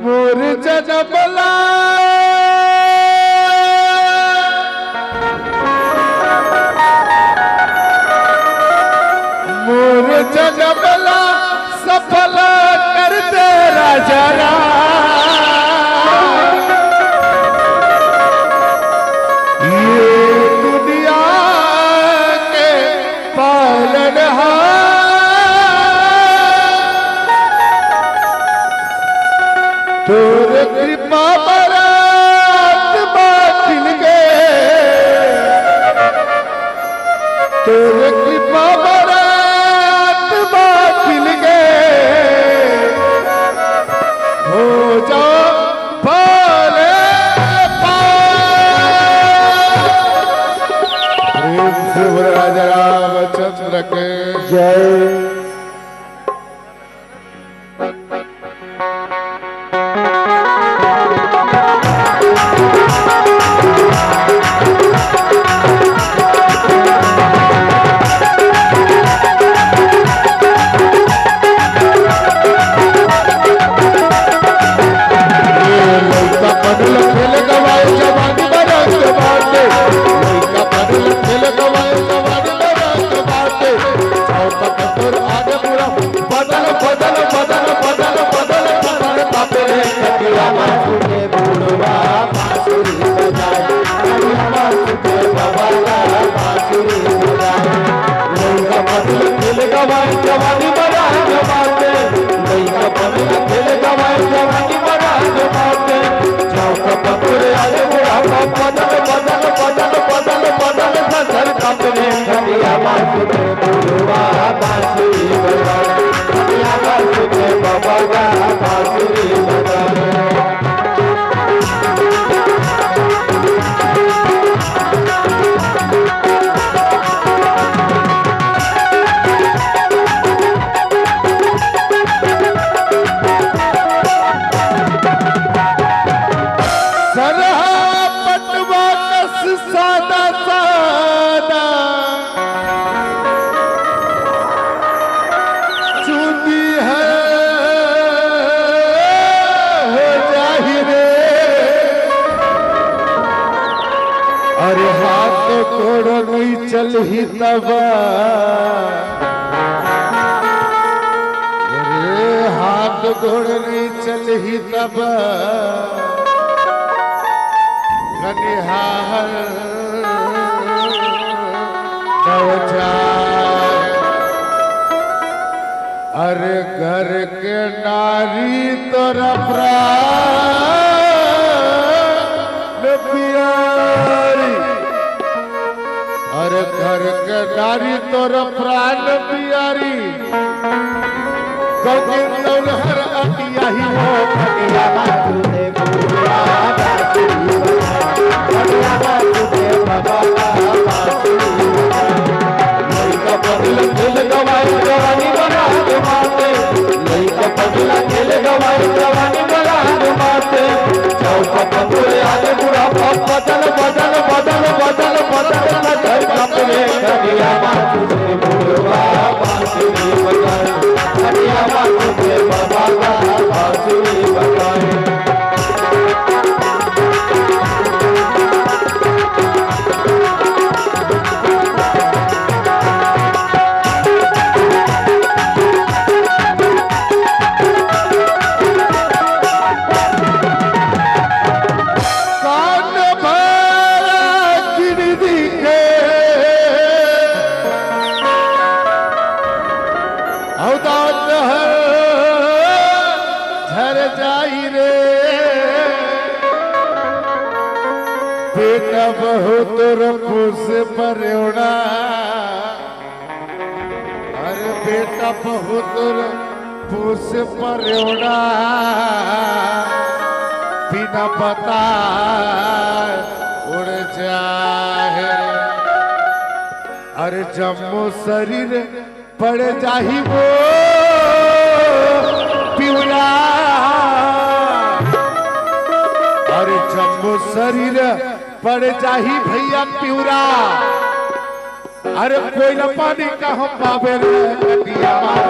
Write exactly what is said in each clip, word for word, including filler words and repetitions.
मोर जनम ला, मोर जनम ला सफल कर दे राजा राम। ये दुनिया के पालनहार, तोर कृपा बरत बाटिल गे, तोर कृपा बरत बाटिल गे, हो जा पाले पार। प्रेम से बोल राजा रामचंद्र के जय। लइका पढ़ल खेल गवाए जवानी में रंग बाटे, लइका पढ़ल खेल गवाए जवानी में रंग बाटे। जाओ तक तोर आगे पूरा बदल, बदल, बदल, बदल, बदल, बदल, बापे रे कटिया माँ सुने बुढ़वा बांसुरी बजाए, कटिया माँ सुने बाबा ला बांसुरी बजाए। लइका पढ़ल खेल गवाए जवानी में रंग बाटे, लइका पढ़ल खेल गवाए जवानी में रंग बाटे। जाओ का पकड़े आले बुढ़ापा, बदल, बदल, बदल, बदल, बदल, ससर कपड़े खटिया बांसुरी बुढ़वा बांसुरी बजाए, खटिया बांसुरी बाबा गा बांसुरी बजाए। सरहा पटवा कस सादा सादा चुंदी हर हो जाही रे। अरे हाथ गोड़ नइ चलही तब, अरे हाथ गोड़ नइ चलही तब कनिहार नवचार। अरे घर के नारी तोर प्राण प्यारी, अरे घर के नारी तोर प्राण प्यारी। गोविंद हर अटिया ही हो, अटिया मातु ने बुआ बांसुरी बजाए, अटिया मातु ने बाबा बांसुरी बजाए। लइका पढ़ल खेल गवाए जवानी में रंग बाटे, लइका पढ़ल खेल गवाए जवानी में रंग बाटे। जाओ का पकड़े आले बुढ़ापा, बदल, बदल, बदल, बदल, बदल, बदल, कपड़े खटिया बांसुरी बुढ़वा बांसुरी बजाए, खटिया बांसुरी बाबा गा बांसुरी बजाए। कान भरा गिरदी के, अउ दांत हर झर जाई रे। बेटा बहू तोर पूस परेवड़ा, अरे बेटा बहू तोर पूस परेवड़ा, बिना बताए उड़ जाए। अरे जम्मो शरीर पड़ जाही वो पिवरा, अरे जम्मो शरीर पड़ जाही भैया पिवरा। अरे कोई न पानी कहाँ पावे रे कटिया माँ।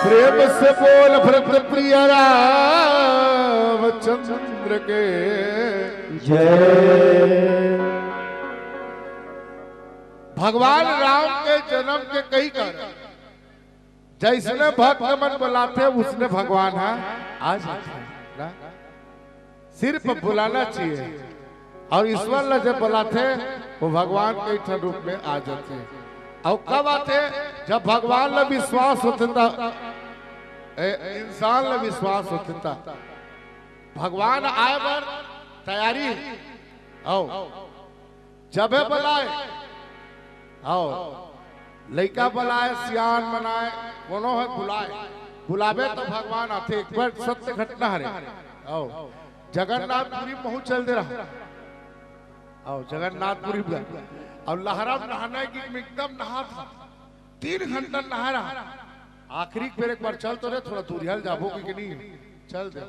प्रेम से बोल भरत प्रिय रामचंद्र के। जय। भगवान राम के जन्म के कई कारण, जैसने भक्त मन बुलाथे, उसने भगवान ह आ जाथे ना। सिर्फ बुलाना चाहिए, और ईश्वर ला जब बुलाथे, वो भगवान के ठन रूप में आ जाथे। और कब आथे? जब भगवान ला विश्वास होथे त, ए, इंसान ला विश्वास होथे त भगवान आए बर तैयारी हे। आओ, जबे बुलाए, आओ, लइका बुलाए, सियान मनाए, कोनो हे बुलाए, बुलाबे तो भगवान आथे। एक बार सत्य घटना हरे। आओ, जगन्नाथपुरी महू चल दे रहा। आओ, जगन्नाथपुरी बुला। और लहरा नहाना है कि मैं एकदम नहा था, तीन घंटा नहा रहा। आखिरी बेर एक बार चल तो रे, थोड़ा दूरिहा ल जाबो कि नहीं, चल दे।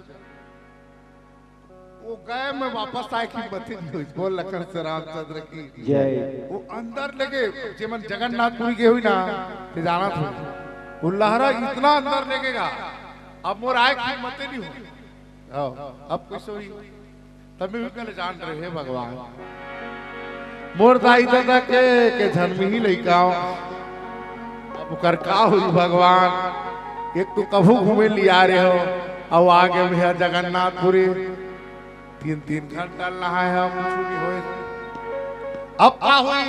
वो गए में वापस आए की हिम्मत ही नहीं हुई। बोल लखन से रामचंद्र की। जय। वो अंदर लेके, जेमन जगन्नाथपुरी गे हुई ना, ते जाना था। वो लहरा इतना अंदर लेगेगा, अब मोर आए की हिम्मत ही नहीं हुई। आओ, अब कुछ हुई, तब भी कल जान रहे, हे भगवान। मोर दाई ददा के, के जन्म ही लइका हो। अब ओकर का हुई भगवान? एक तो कभू घूमे लिया रहे हो, अउ आगे भैया जगन्नाथपुरी, तीन, तीन घंटा नहाए हम, कुछ नहीं होए। अब का हुई?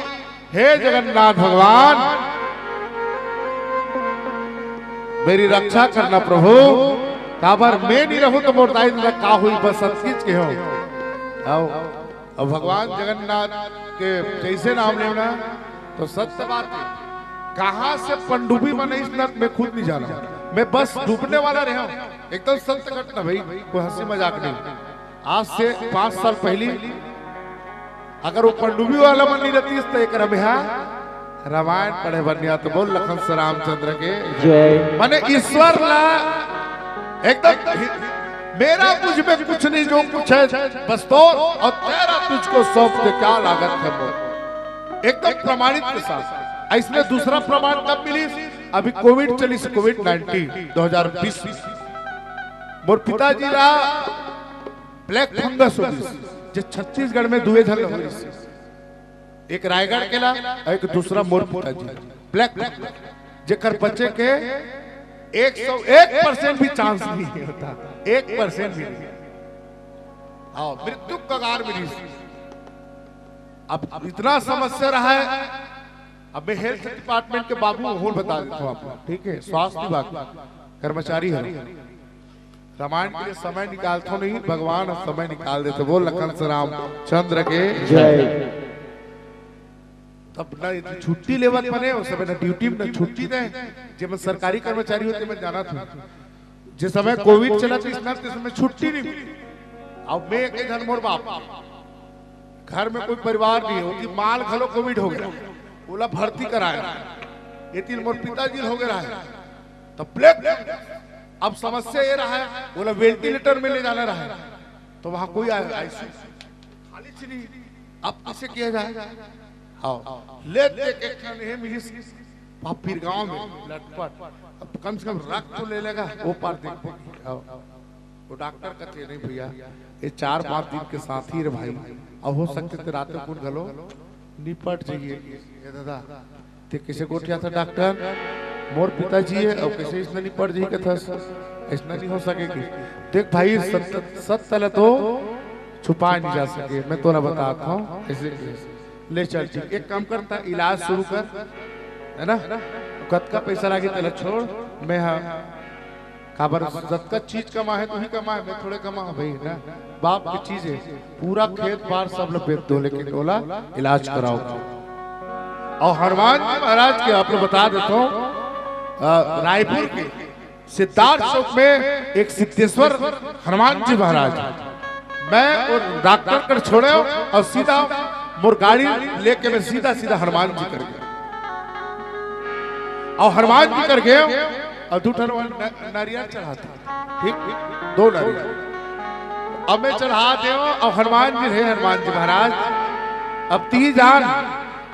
हे जगन्नाथ भगवान, मेरी रक्षा करना प्रभु, काबर मैं नहीं रहूं तो मोर दाई ददा का हुई, बस अतकीच के हो। आओ, अब भगवान जगन्नाथ के जैसे नाम लेना, तो सत्य बात है। कहां से पनडुब्बी बनाइस ना, मैं खुद नहीं जाना, मैं बस डूबने वाला रहा हूं। एकदम सत्य घटना भाई, कोई हंसी मजाक नहीं। आज से पांच साल पहली अगर वो पनडुब्बी वाला मन नहीं रहतीस, तो एक रम्या रामायण पढ़े बर नहीं आत। बोल लखन से रामचंद्र के। जय। माने ईश्वर ला एकदम हि-, मेरा मुझ में कुछ नहीं, जो कुछ है बस तोर, और तेरा तुझको सौंप दे, क्या लागत है मोर। एकदम प्रमाणित के साथ। इसमें दूसरा प्रमाण कब मिली? अभी कोविड चली से, कोविड नाइनटीन दो हजार बीस में मोर पिताजी ला ब्लैक फंगस हो गई, जे छत्तीसगढ़ में दुए झन हो गई। एक रायगढ़ के ला, एक दूसरा मोर पिताजी। ब्लैक फंगस, जेकर बचे के एक सौ एक परसेंट भी चांस नहीं होता, एक परसेंट भी नहीं। हाँ, मृत्यु कगार में नहीं। अब इतना समस्या रहा है। अब मैं हेल्थ डिपार्टमेंट के बाबू होन बता देता हूँ आपको, ठीक है, स्वास्थ्य विभाग कर्मचारी है। रामायण के लिए समय निकालथो नहीं, भगवान समय निकाल देथे। बोल लखन से रामचंद्र के जय। तब ना इतनी छुट्टी लेवत बने, उस समय ना ड्यूटी में ना छुट्टी दे, जेमन सरकारी कर्मचारी होते, मैं जाना था। जिस समय कोविड चला था, इस समय छुट्टी नहीं मिली। अब मैं एक ही धन मोर बाप, घर में कोई परिवार नहीं है, उनकी माल घलो कोविड हो गया, ओला भर्ती कराया, ये तीन मोर पिताजी हो गया है। तो ब्लैक, अब समस्या ये रहा है, ओला वेंटिलेटर में ले जाना रहा है, तो वहां कोई आईसीयू खाली चीज नहीं। अब कैसे किया जाए? हाँ, ले दे के एक ठन हे मिलिस पापीर गांव में लटपट, अब कम से कम रक्त तो ले लेगा, वो पार देख देगी। हाँ। वो डॉक्टर कहते, "नहीं भैया, ये चार पांच दिन के साथ ही रे भाई, अब हो सकते ते रात में कुन घलो निपट जाइए।" ये दादा, ते कैसे गोठिया था डॉक्टर? मोर पिताजी हे, अउ कइसे अइसना नइ पड़ जाही कथस, अइसना नइ हो सके कि। देख भाई, सत्य, सत्य ल तो छुपाए नइ जा सके, मैं तोला बतात हंव, अइसे कि ले चल ठीक, एक काम कर, त इलाज शुरू कर, हे ना? कतका पइसा लागही तेला छोड़, मैं ह काबर जतका चीज कमाए हे, तू ही कमाए, मैं थोड़े कमाहूं भाई, हे ना? बाप के चीज हे, पूरा खेत बार सब ल बेच दो, लेकिन ओला इलाज कराओ। अउ हनुमान जी महाराज के आप लोग बता देथंव, अ, रायपुर के सिद्धार्थ चौक में एक सिद्धेश्वर हनुमान जी महाराज, मैं अउ डॉक्टर कर छोड़ेंव अउ सीधा मोर गाड़ी लेके मैं सीधा सीधा हनुमान जी कर गेंव। अउ हनुमान जी कर गेंव अउ दू ठन न-, नारियल चढ़ात हंव, ठीक, दो नारियल। अब मैं चढ़ा देंव अउ हनुमान जी, हे हनुमान जी महाराज, अब तीज आन,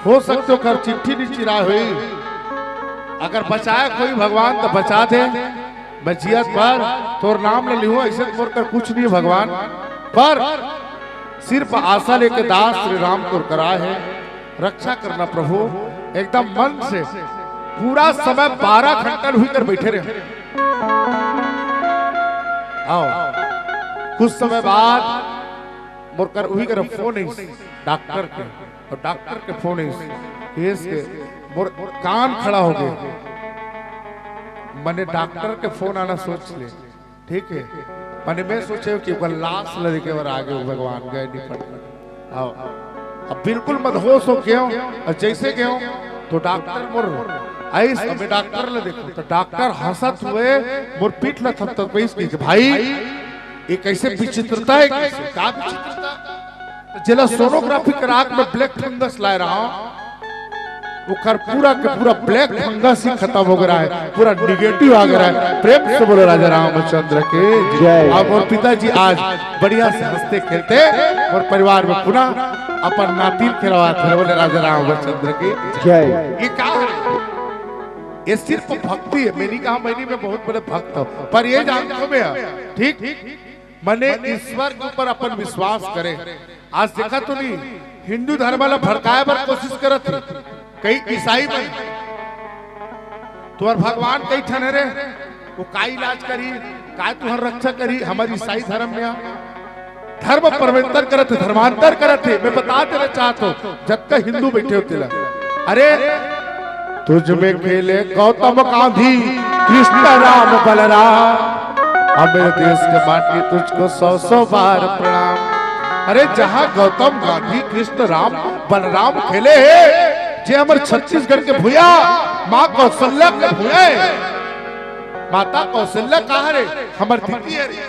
हो सकथे ओकर चिट्ठी नइ चिराय होही। अगर बचाय होही भगवान त बचा दे, मैं जियत भर तोर नाम ल लिहूं, अइसे त मोर कर कुछ नइ हे भगवान, पर सिर्फ आसा लेके दास श्री राम तोर करा हे, रक्षा करना प्रभु। एकदम मन से पूरा समय बारह घंटा उही कर बइठे रहेंव। अउ कुछ समय बाद मोर कर उही कर फोन आइस डॉक्टर के, अउ डॉक्टर के फोन आइस, केस के मोर कान खड़ा हो गे। मने डॉक्टर के फोन आना सोच ले, ठीक हे, मने मैं सोचेंव कि ओकर लाश ल देखे बर आगे भगवान गए नइ पड़। अउ अब बिल्कुल मदहोश हो गेंव, अउ जइसे गेंव त डॉक्टर मोर आइस, अब मैं डॉक्टर ल देखंव, त डॉक्टर हंसत हुए मोर पीठ ल थपथपइस, कहिस, "भाई, ये कइसे विचित्रता हे, कइसे, का विचित्रता?" त जेला सोनोग्राफी करा के मैं ब्लैक फंगस लाय रहेंव, ओकर पूरा के पूरा ब्लैक फंगस ही खतम हो गे रहा हे, पूरा निगेटिव आ गे रहा हे। प्रेम से बोलो राजा रामचंद्र के जय। अउ मोर पिताजी आज बढ़िया से हंसते खेलते मोर परिवार में पुनः अपन नातिन खेलवात हे। बोले राजा रामचंद्र के जय। ये का हे? ये सिर्फ भक्ति हे। मैं नइ कहंव, मैं नइ, मैं बहुत बड़े भक्त हंव, पर ये जानथंव मैं, ठीक, मने ईश्वर के ऊपर अपन विश्वास करे। आज देखत हो नहीं, हिंदू धर्म ला भड़काए बर कोशिश करत हे कई ईसाई मन। तुंहर भगवान कई ठन हरे, वो का इलाज करही, का तुंहर रक्षा करही? हमर ईसाई धर्म में आ, धर्म परिवर्तन करत हे, धर्मांतर करत हे। मैं बता देना चाहत हंव, जतका हिंदू बइठे हो तेला, अरे, तुझ में खेले गौतम गांधी, कृष्ण राम बलराम, अउ मेरे देश के माटी तुझको सौ सौ बार प्रणाम। अरे, जहां गौतम गांधी, कृष्ण राम बलराम खेले हे, जे हमर छत्तीसगढ़ के भुइयां, मां कौशल्या के भुइयां हे। माता कौशल्या कहां रे? हमर दीदी हरे,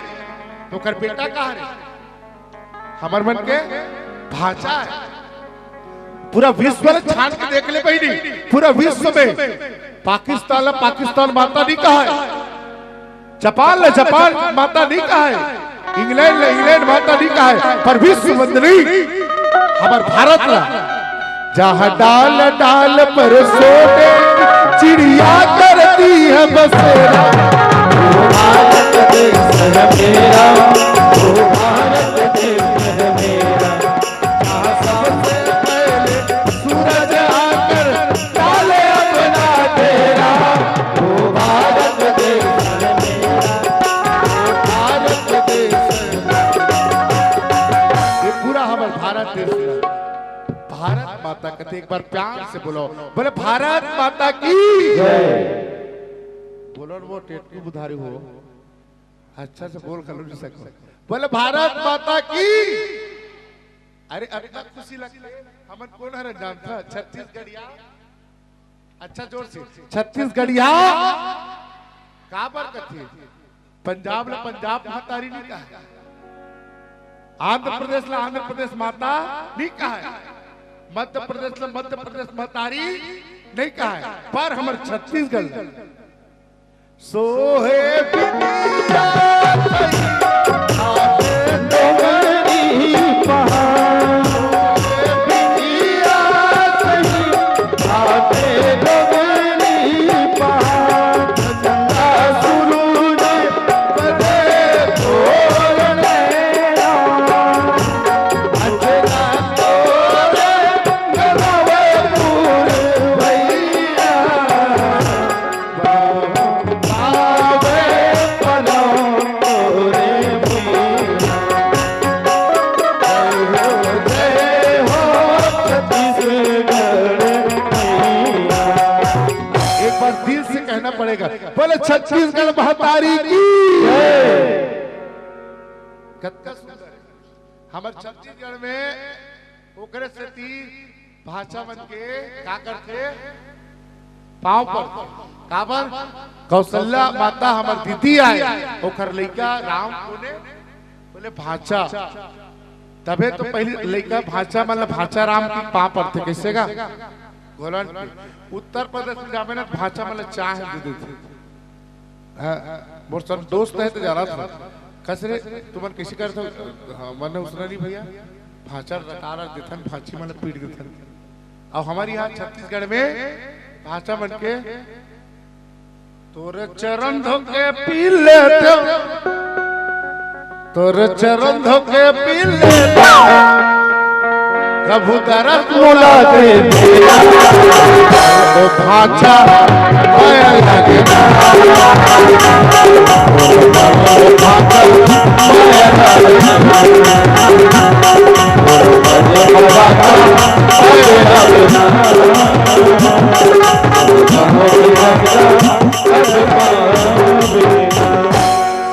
त ओकर बेटा कहां रे? हमर मन के भांचा हे। पूरा विश्व ल छान के देख ले बहिनी, पूरा विश्व में पाकिस्तान ला पाकिस्तान माता नइ कहाय, जापान ला जापान माता नइ कहाय, इंग्लैंड ला इंग्लैंड माता नइ कहाय, पर विश्व वंदनी हमर भारत ला, जहां डाल डाल पर सोने चिड़िया कर दी है बसेरा। वो भारत देश है मेरा, वो भारत देश है मेरा, जहाँ सबसे पहले सूरज आकर डाले अपना डेरा। वो भारत देश है मेरा, वो भारत देश है मेरा। ये पूरा हमर भारत देश है। भारत माता कथे, एक बार प्यार से बोलो, बोले, "भारत माता की जय।" बोलो न, वो टेटकू बुधारी हो, अच्छा से बोल, कलू जी सको, बोले, "भारत माता की।" अरे, अतना खुशी लगथे। हमन कोन हर जानथा? छत्तीसगढ़िया। अच्छा, जोर से, छत्तीसगढ़िया काबर कथे? पंजाब ला पंजाब महतारी नइ कहाय, आंध्र प्रदेश ला आंध्र प्रदेश माता नइ कहाय, मध्य प्रदेश ला मध्य प्रदेश महतारी नइ कहाय, पर हमर छत्तीसगढ़ ला सोहे बिटिया सही, आवे डोंगरी पहाड़। सोहे बिटिया सही, आवे डोंगरी पहाड़। चंदा सुरूज बदे तोर नैना, अचरा तोरे गलवे पुरवैया। और दिल से कहना पड़ेगा, बोले छत्तीसगढ़ महतारी की। कतका सुंदर है। हमर छत्तीसगढ़ में ओकरे सेती भांचा मन के का करथे, पांव पड़थे। काबर? कौशल्या माता हमर दीदी आय, ओकर लइका राम कोने, बोले भांचा। तभे तो पहिली लइका भांचा मन ल भांचा राम के पांव पड़थे। कइसे गा? गोलन के। उत्तर प्रदेश में जाबे ना, भांचा मन ल चाय दे देथे। हाँ, मोर संग दोस्त हे तो जानत हव। कस रे, तुमन कइसे करथव? हाँ, मन उसना नहीं भैया, भांचा रटारा देथन, भांची मन ल पीट देथन। अउ हमर इहाँ छत्तीसगढ़ में भांचा मन के तोर चरण धोके पी लेथव, तोर चरण धोके पी लेथव, कभू दरस मोला दे दे। ओ भांचा माया लागे ना, ओ भांचा माया लागे ना, ओ भांचा माया लागे ना।